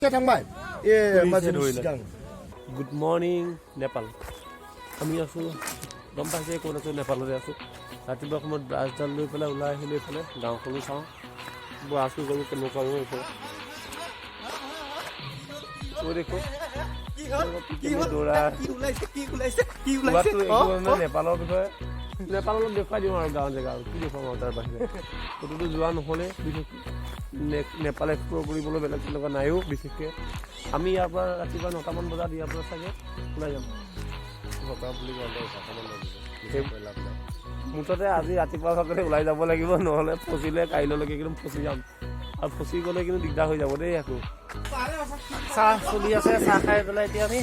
थांबाय ए होमबा जों धरिले। सिगां। Good morning Nepal. আমি আছোঁ, গম পাইছে ক'ত আছোঁ, নেপালতে আছোঁ। ৰাতিপুৱা সময়ত ব্ৰাছডাল লৈ পেলাই ওলাই আহিলোঁ এইফালে, গাঁওখনো চাওঁ। ব্ৰাছো গ'লোঁ, কেনেকুৱা এইফালে কৈ দেখোঁ দৌৰা কোৱাটো একো মানে নেপালৰ বিষয়ে, নেপাল অলপ দেখুৱাই দিওঁ আৰু গাঁও জেগা আৰু কি দেখুৱাম আৰু তাৰ বাহিৰে ক'তোতো যোৱা নহ'লে। বিশেষকৈ নেপাল এক্সপ্ল'ৰ কৰিবলৈ বেলেগ তেনেকুৱা নাইও। বিশেষকৈ আমি ইয়াৰ পৰা ৰাতিপুৱা 9টামান বজাত ইয়াৰ পৰা চাগে ওলাই যাম। 9টা বুলি কওঁতে 11টামান বাজিব, মিছা কৈ লাভ নাই। মুঠতে আজি ৰাতিপুৱা ভাগতে ওলাই যাব লাগিব, নহ'লে ফচিলে কাইলৈকে একদম ফচি যাম আৰু ফচি গ'লে কিন্তু দিগদাৰ হৈ যাব দেই। আকৌ চাহ চলি আছে, চাহ খাই পেলাই এতিয়া আমি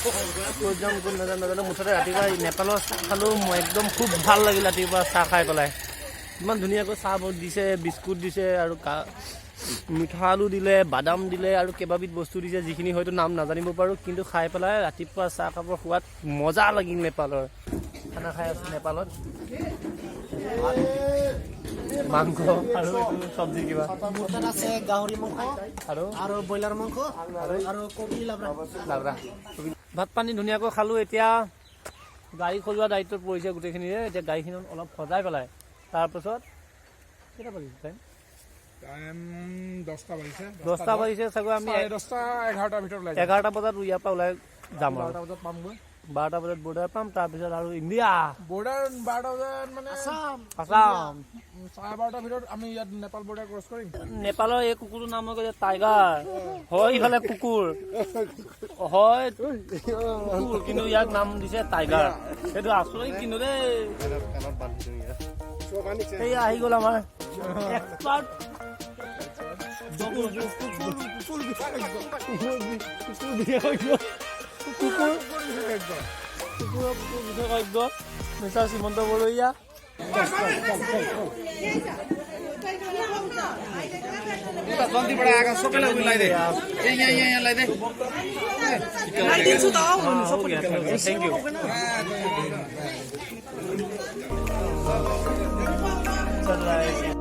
ক'ত যাম ক'ত নাযাম নাজানো। মুঠতে ৰাতিপুৱা নেপালৰ চাহ খালোঁ মই, একদম খুব ভাল লাগিল। ৰাতিপুৱা চাহ খাই পেলাই ইমান ধুনীয়াকৈ চাহ দিছে, বিস্কুট দিছে আৰু মিঠা আলু দিলে, বাদাম দিলে আৰু কেইবাবিধ বস্তু দিছে, যিখিনি হয়তো নাম নাজানিব পাৰোঁ। কিন্তু খাই পেলাই ৰাতিপুৱা চাহ খাবৰ সোৱাদ মজা লাগিল। নেপালৰ খানা খাই আছোঁ নেপালত, মাংস আৰু এইটো চব্জি কিবা। মোৰ তাত আছে গাহৰি মাংস আৰু আৰু ব্ৰইলাৰ মাংস আৰু কবি লাবৰা। লাবৰা। ভাত পানী ধুনীয়াকৈ খালোঁ। এতিয়া গাড়ী সজোৱা দায়িত্বত পৰিছে গোটেইখিনিৰে। এতিয়া গাড়ীখিনি অলপ সজাই পেলাই তাৰপাছত, কেইটা বাজিছে টাইম? টাইম 10টা বাজিছে। 10টা বাজিছে চাগৈ। আমি 10:30, 11টাৰ ভিতৰত ওলাই যাম। 11টা বজাত ইয়াৰ পৰা ওলাই যাম আৰু 12টা বজাত পামগৈ। 12টা বজাত বৰ্ডাৰ পাম, তাৰপিছত আৰু ইণ্ডিয়া। বৰ্ডাৰ 12টা বজাত মানে আছাম। আছাম। 12:30ৰ ভিতৰত আমি ইয়াত নেপাল বৰ্ডাৰ ক্ৰছ কৰিম। নেপালৰ এই কুকুৰটোৰ নাম হৈ গৈছে টাইগাৰ। হয় ইফালে কুকুৰ হয় কুকুৰ, কিন্তু ইয়াক নাম দিছে টাইগাৰ। সেইটো আচৰিত কিন্তু দেই। কাণত বান্ধি দিওঁ ইয়াত। এই আহি গ'ল আমাৰ এক্সপাৰ্ট কুকুৰ বিশেষজ্ঞ, কুকুৰৰ কুকুৰ বিশেষজ্ঞ মিষ্টাৰ শ্ৰীমন্ত বৰৈয়া। जल्दीबाट आएको सबैलाई उयो लगाइदे, ए यहाँ यहाँ यहाँ लगाइदे। Thank you. चल रहा है।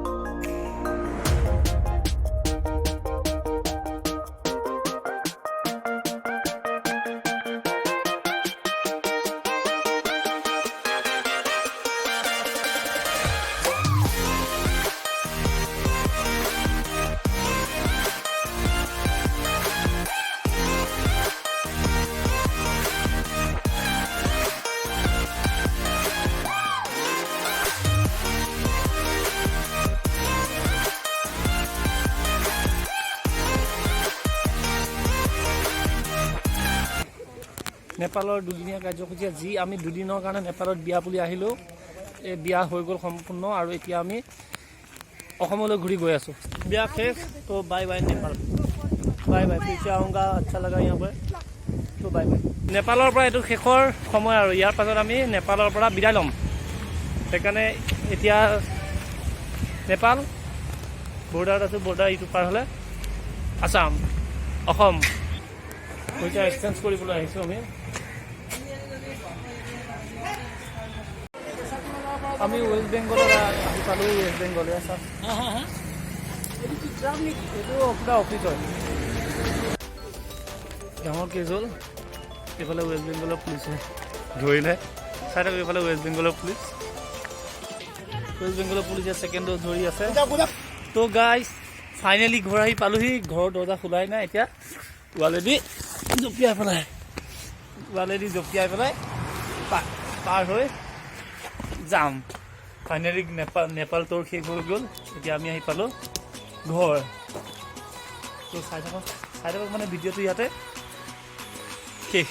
নেপালৰ দুদিনীয়া কাৰ্যসূচী, যি আমি দুদিনৰ কাৰণে নেপালত বিয়া বুলি আহিলোঁ, এই বিয়া হৈ গ'ল সম্পূৰ্ণ আৰু এতিয়া আমি অসমলৈ ঘূৰি গৈ আছোঁ। বিয়া শেষ। তো bye bye Nepal, bye bye. फिर से आऊँगा। अच्छा लगा यहाँ पर, তো বাই বাই। নেপালৰ পৰা এইটো শেষৰ সময় আৰু ইয়াৰ পাছত আমি নেপালৰ পৰা বিদায় ল'ম। সেইকাৰণে এতিয়া নেপাল বৰ্ডাৰত আছোঁ। বৰ্ডাৰ ইটো পাৰ হ'লে আছাম, অসম। পইচা এক্সচেঞ্জ কৰিবলৈ আহিছোঁ আমি। আমি ৱেষ্ট বেংগলত আহি পালোঁ। ৱেষ্ট বেংগল এয়া। এইটো আপোনাৰ অফিচ হয়। ডাঙৰ কেছ হ'ল। এইফালে ৱেষ্ট বেংগলৰ পুলিচে ধৰিলে, চাই থাকক। এইফালে ৱেষ্ট বেংগলৰ পুলিচ, ৱেষ্ট বেংগলৰ পুলিচে ছেকেণ্ডত ধৰি আছে। তো গাইজ, ফাইনেলি ঘৰ আহি পালোহি। ঘৰৰ দৰ্জা খোলাই নাই এতিয়া। ৱালেদি জঁপিয়াই পেলাই পাৰ হৈ যাম। ফাইনেলি নেপাল টুৰ শেষ হৈ গ'ল। এতিয়া আমি আহি পালোঁ ঘৰ। তো চাই থাকক, চাই থাকক, মানে ভিডিঅ'টো ইয়াতে শেষ।